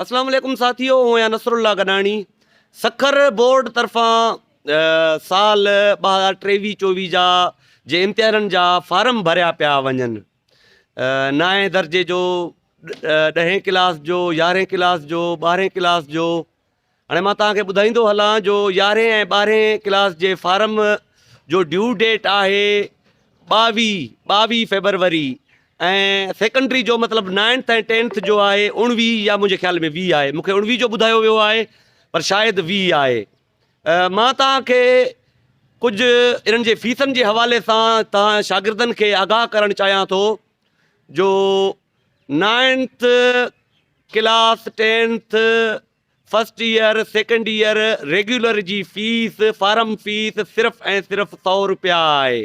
اسلام عليڪم ساٿيو آئون آهيان نصرالله گڏاڻي سکر بورڊ طرفان سال 2023 24 جا جي امتحانن جا فارم ڀريا پيا وڃن نائين درجي جو ڏهين ڪلاس جو يارهين ڪلاس جو ٻارهين ڪلاس جو هاڻي مان توهان کي ٻڌائيندو هلان جو يارهين ۽ ٻارهين ڪلاس جي فارم جو ڊيو ڊيٽ آهي ٻاويهه ٻاويهه فيبروري ۽ سيڪنڊري جو مطلب نائنٿ ۽ ٽينٿ جو آهي اڻويهه يا منهنجي خيال ۾ ويهه آهي مونکي اڻويهه جو ٻڌايو ويو آهي پر شايد ويهه آهي مان توهان کي ڪجهه انهن جي فيسن جي حوالي سان توهان شاگردن کي آگاهه ڪرڻ چاهيان ٿو جو ninth class tenth first year second year regular جي فيس فارم فيس صرف ۽ صرف سئو روپيا آهي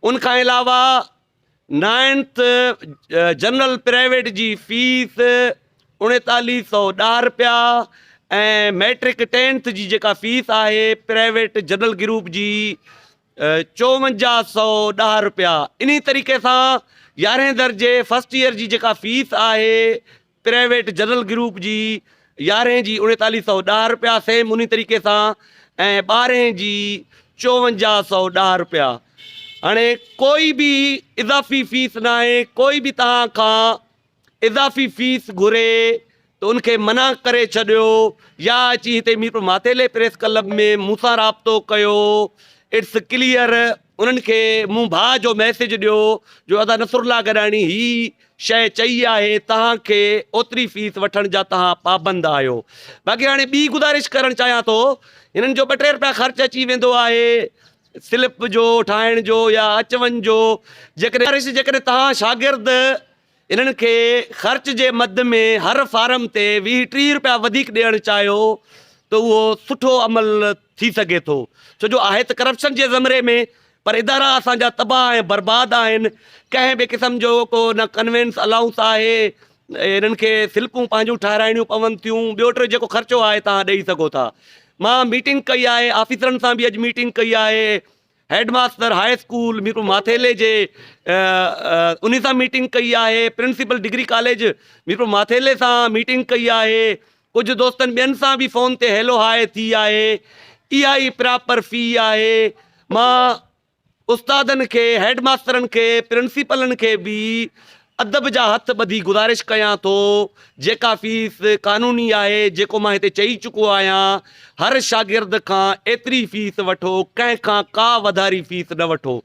ان کان علاوه نائنٿ جنرل پرائيويٽ جي فيس اڻيتاليهه سئو ڏهه روپيا ۽ ميٽرڪ ٽينٿ جي جيڪا فيس آهي پرائيويٽ جنرل گروپ جي چوونجاهه سئو ڏهه روپيا انهي طريقي سان يارهين درجي فرسٽ ايئر جي جيڪا فيس آهي پرائيويٽ جنرل گروپ جي يارهين جي اڻيتاليهه سئو ڏهه روپيا سيم انهي طريقي سان ۽ ٻارهين جي چوونجاهه سئو ڏهه روپيا هاڻي ڪوئي به اضافي فيس ناهي ڪوئي به توهان کان اضافي فيس گهري ته ان کي منع ڪري ڇڏيو يا اچي هتي ميرپور ماٿيلي پريس ڪلب ۾ مون سان رابطو ڪيو it's clear انهن کي مون ڀاء جو ميسيج ڏيو جو ادا نصرالله گڏاڻي هي شيء چئي آهي توهان کي اوتري فيس وٺڻ جا توهان پابند آهيو باقي هاڻي ٻي گذارش ڪرڻ چاهيان ٿو هنن جو ٻه ٽي روپيا خرچ اچي ويندو آهي سلپ جو ٺاهڻ جو يا اچ وڃ جو جيڪڏهن جيڪڏهن توهان شاگرد انهن کي خرچ جي مد ۾ هر فارم تي 20 30 رپيا وڌيڪ ڏيڻ چاهيو ته اهو سٺو عمل ٿي سگهي ٿو ڇو جو آهي ته ڪرپشن جي زمري ۾ پر ادارا اسان جا تباهه ۽ برباد آهن ڪنهن به قسم جو ڪو نه ڪنوينس الائونس آهي انهن کي سلپون پنهنجون ٺاهرائڻيون پون ٿيون ٻيو ٽيو جيڪو خرچو آهي توهان ڏئي سگهو ٿا مان ميٽنگ ڪئي آهي آفيسرن سان به اڄ ميٽنگ ڪئي آهي head master high school Mirpur Mathelo جي انهي سان ميٽنگ ڪئي آهي principal degree college Mirpur Mathelo سان ميٽنگ ڪئي آهي ڪجهه دوستن ٻين سان به فون تي هيلو هاء ٿي آهي اها ئي پراپر في آهي مان استادن کي هيڊ ماسترن کي پرنسپلن کي به ادب جا هٿ ٻڌي گذارش ڪيان ٿو جيڪا فيس قانوني آهي جيڪو مان هتي چئي چڪو آهيان هر شاگرد کان ايتري فيس وٺو ڪنهن کان ڪا وڌاري فيس نه وٺو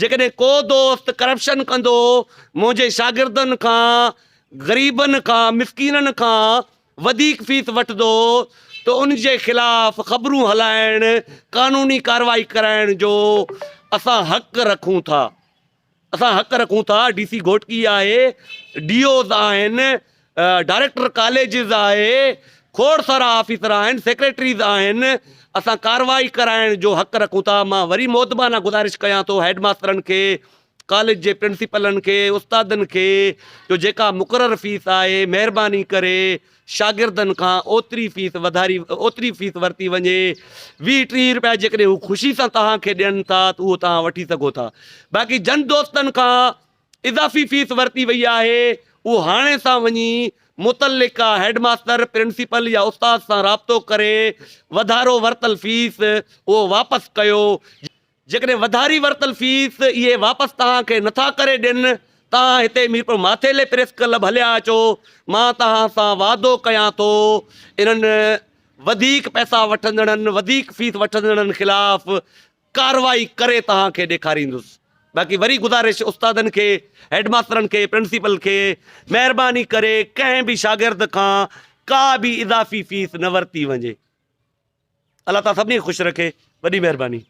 جيڪڏهن ڪو دوست ڪرپشن ڪندو منهنجي شاگردن کان غريبن کان مسڪينن کان وڌيڪ فيس وٺندو ته ان جي خلاف خبرون هلائڻ قانوني ڪارروائي ڪرائڻ جو اسان حق رکون ٿا. اسان حق رکون ٿا ڊي سي گهوٽڪي آهي ڊي اوز آهن ڊائريڪٽر ڪاليجز آهي کوڙ سارا آفيسر آهن سيڪريٽريز آهن اسان ڪارروائي ڪرائڻ جو حق رکون ٿا مان وري مودبانه گذارش ڪيان ٿو هيڊ ماسترن کي ڪاليج جي پرنسپلن کي استادن کي جو جيڪا مقرر فيس آهي مهرباني ڪري شاگردن کان اوتري فيس وڌاري اوتري فيس ورتي وڃي 20 30 روپيا جيڪڏهن هو خوشي سان توهان کي ڏين ٿا ته اهو توهان وٺي سگهو ٿا باقي جن دوستن کان اضافي فيس ورتي وئي آهي اهو هاڻي سان وڃي متعلقه هيڊ ماستر پرنسپل يا استاد سان رابطو ڪري وڌارو ورتل فيس اهو واپس ڪيو جيڪڏهن وڌاري ورتل فيس اهي واپس توهان کي نٿا ڪري ڏين، توهان هتي ميرپور ماٿيلي پريس ڪلب هليا اچو، مان توهان سان وعدو ڪيان ٿو انهن وڌيڪ پئسا وٺندڙن، وڌيڪ فيس وٺندڙن خلاف ڪارروائي ڪري توهان کي ڏيکاريندس. باقي وري گذارش استادن کي، هيڊ ماسترن کي، پرنسپل کي مهرباني ڪري ڪنهن به شاگرد کان ڪا به اضافي فيس نه ورتي وڃي. الله تعالي سڀني کي خوش رکي. وڏي مهرباني.